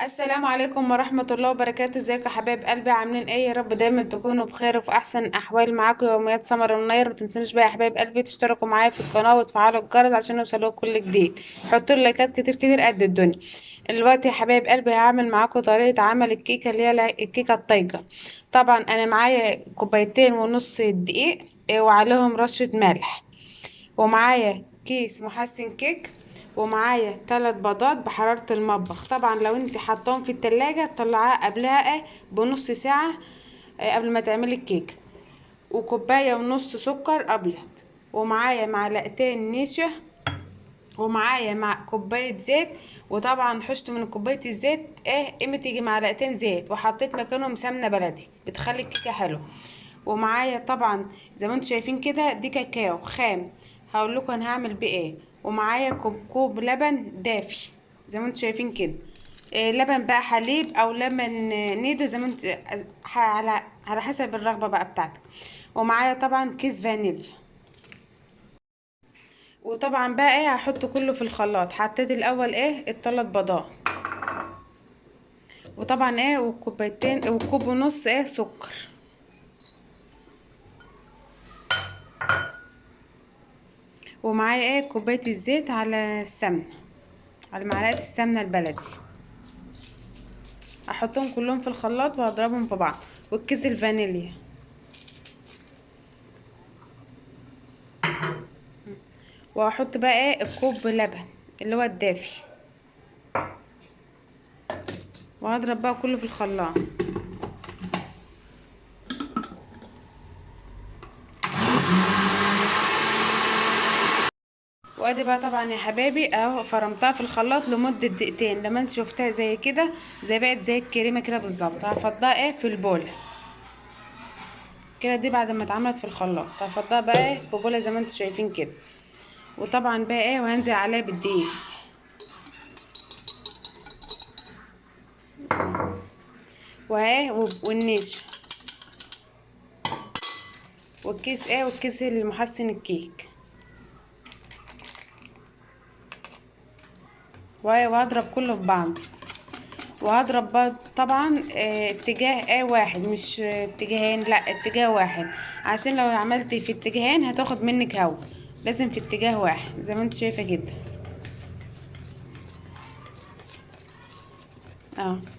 السلام عليكم ورحمة الله وبركاته. ازيكم يا حبايب قلبي؟ عاملين ايه؟ يا رب دايما تكونوا بخير وفي احسن احوال. معاكم يوميات سمر منير. ما تنسونش بقى يا حبايب قلبي تشتركوا معايا في القناة وتفعلوا الجرس عشان يوصلكوا كل جديد. حطوا لي لايكات كتير كتير قد الدنيا. دلوقتي يا حبايب قلبي هعمل معاكم طريقة عمل الكيكة اللي هي الكيكة الطايجة. طبعا انا معايا كوبايتين ونص دقيق وعليهم رشة ملح، ومعايا كيس محسن كيك، ومعايا 3 بيضات بحرارة المطبخ. طبعا لو انت حطاهم في التلاجة طلعيها قبلها بنص ساعة قبل ما تعملي الكيك، وكوباية ونص سكر ابيض، ومعايا معلقتين نشا، ومعايا مع كوباية زيت. وطبعا حشت من كوباية الزيت قيمة يجي معلقتين زيت، وحطيت مكانهم سمنة بلدي بتخلي الكيكة حلوة. ومعايا طبعا زي ما انتم شايفين كده دي كاكاو خام، هقول لكم انا هعمل بيه ايه. ومعايا كوب لبن دافي زي ما انتم شايفين كده، لبن بقى حليب او لبن نيدو زي ما انت على حسب الرغبة بقى بتاعتك. ومعايا طبعا كيس فانيليا. وطبعا بقى هحط كله في الخلاط. حطيت الاول الثلاث بيضات، وطبعا وكوبايتين وكوب ونص سكر، ومعايا كوباية الزيت على السمنة، على معلقه السمنة البلدي. احطهم كلهم في الخلاط وهضربهم في بعض، والكيس الفانيليا. واحط بقى الكوب لبن اللي هو الدافي، وهضرب بقى كله في الخلاط. وادي بقى طبعا يا حبايبي اهو فرمتها في الخلاط لمدة دقيقتين، لما انت شفتها زي كده، زي بقت زي الكريمة كده بالظبط. هفضها في البوله كده، دي بعد ما اتعملت في الخلاط هفضها بقى في بوله زي ما انتوا شايفين كده. وطبعا بقى وهنزل عليها بالدقيق. والنشا والكيس والكيس المحسن الكيك، وهضرب كله في بعض. وهضرب طبعا اتجاه واحد، مش اتجاهين، لا اتجاه واحد، عشان لو عملتي في اتجاهين هتاخد منك هوا، لازم في اتجاه واحد زي ما انت شايفه كده.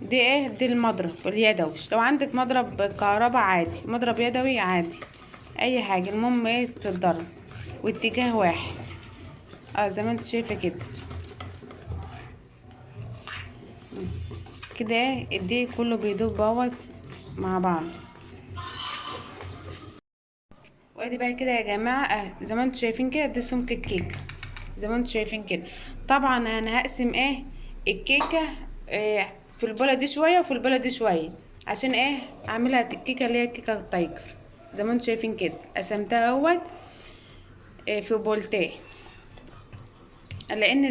دي دي المضرب اليدوي. لو عندك مضرب كهرباء عادي، مضرب يدوي عادي، اي حاجة، المهم تتضرب واتجاه واحد زي ما انت شايفه كده كده. الدقيق كله بيدوب اهوت مع بعض. وادي بقى كده يا جماعة زي ما انتم شايفين كده، دي سمك الكيكه زي ما انتم شايفين كده. طبعا انا هقسم الكيكه في البوله دي شوية وفي البوله دي شوية، عشان اعملها الكيكه اللي هي الكيكه التايجر زي ما انتم شايفين كده. قسمتها اهوت في بولتين، لان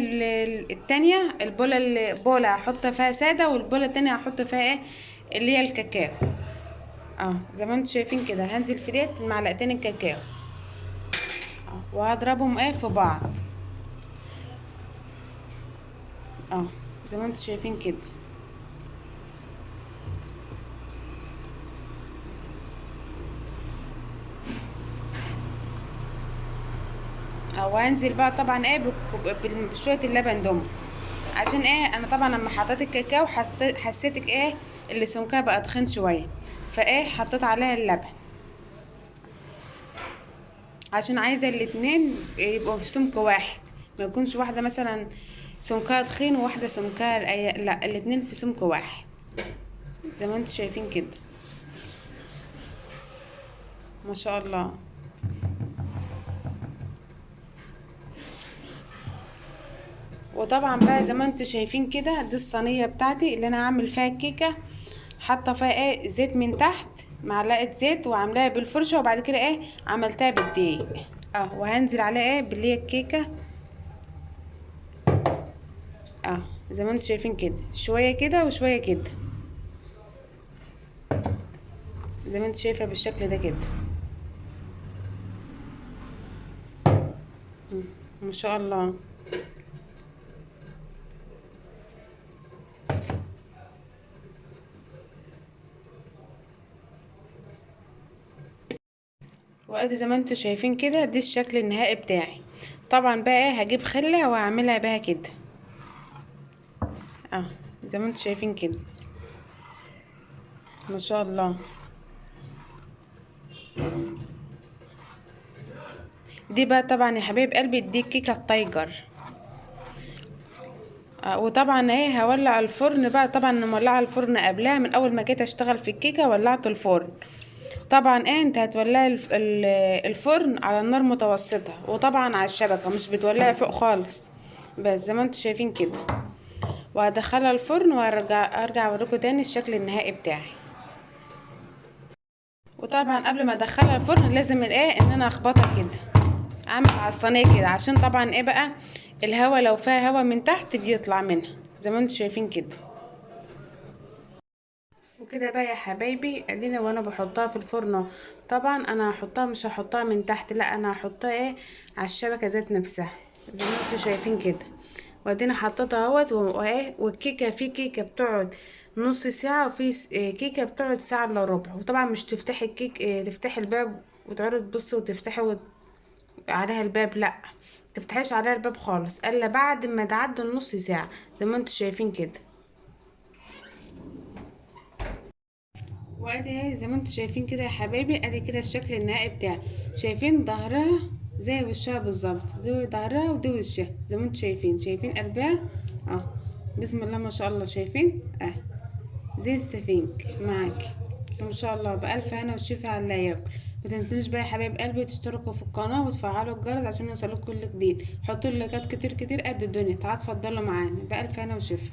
التانية البوله البوله هحط فيها ساده، والبوله التانية هحط فيها اللي هي الكاكاو. زي ما انتم شايفين كده. هنزل في ديت معلقتين الكاكاو وهضربهم في بعض زي ما انتم شايفين كده. وهنزل بقى طبعا بشوية اللبن دول، عشان انا طبعا لما حطيت الكاكاو حسيتك اللي سمكها بقى تخين شوية، فايه حطيت عليها اللبن عشان عايزه الاتنين يبقوا في سمك واحد، ما يكونش واحدة مثلا سمكها تخين وواحدة سمكها لا، الاتنين في سمك واحد زي ما انتم شايفين كده ما شاء الله. وطبعا بقى زي ما انتم شايفين كده، دي الصينية بتاعتي اللي انا هعمل فيها الكيكه، حاطه فيها زيت من تحت، معلقه زيت، وعاملاها بالفرشه، وبعد كده عملتها بالدقيق وهنزل عليها باللي هي الكيكه زي ما انتم شايفين كده، شوية كده وشوية كده زي ما انتم شايفه بالشكل ده كده ما شاء الله. وادي زي ما انتوا شايفين كده دي الشكل النهائي بتاعي. طبعا بقى هجيب خله واعملها بها كده زي ما انتوا شايفين كده ما شاء الله. دي بقى طبعا يا حبايب قلبي دي كيكة ال tiger. وطبعا ايه هولع الفرن بقى، طبعا مولعه الفرن قبلها من اول ما جيت اشتغل في الكيكه ولعت الفرن. طبعا ايه انت هتولعي الفرن على النار متوسطه، وطبعا على الشبكة مش بتولعي فوق خالص، بس زي ما انتوا شايفين كده. وهدخلها الفرن وارجع اوريكم تاني الشكل النهائي بتاعي. وطبعا قبل ما ادخلها الفرن لازم الايه ان انا اخبطها كده، اعمل على الصينية كده، عشان طبعا ايه بقى الهوا لو فيها هوا من تحت بيطلع منها زي ما انتوا شايفين كده. وكده بقى يا حبايبي ادينا وانا بحطها في الفرن. طبعا انا هحطها مش هحطها من تحت، لا انا هحطها ايه على الشبكة ذات نفسها زي ما انتوا شايفين كده. وادينا حطيتها اهوت. وايه والكيكه في كيكة بتقعد نص ساعة، وفي كيكة بتقعد ساعة الا ربع. وطبعا مش تفتحي الكيك، تفتحي الباب وتقعدي تبصي وتفتحي عليها الباب، لا تفتحيش عليها الباب خالص الا بعد ما تعدي النص ساعة زي ما انتوا شايفين كده. وادي زي ما انتوا شايفين كده يا حبايبي ادي كده الشكل النهائي بتاعي. شايفين ظهرها زي وشها بالظبط، دي ظهرها ودي وشها زي ما انتوا شايفين. شايفين قلبها بسم الله ما شاء الله، شايفين زي السفنج معاكي ما شاء الله. بألف هنا وشفا على اللي ياكل. ما تنسوش بقى يا حبايب قلبي تشتركوا في القناة وتفعلوا الجرس عشان يوصلكوا كل جديد. حطوا لايكات كتير كتير قد الدنيا. تعالوا اتفضلوا معانا. بألف هنا وشفا.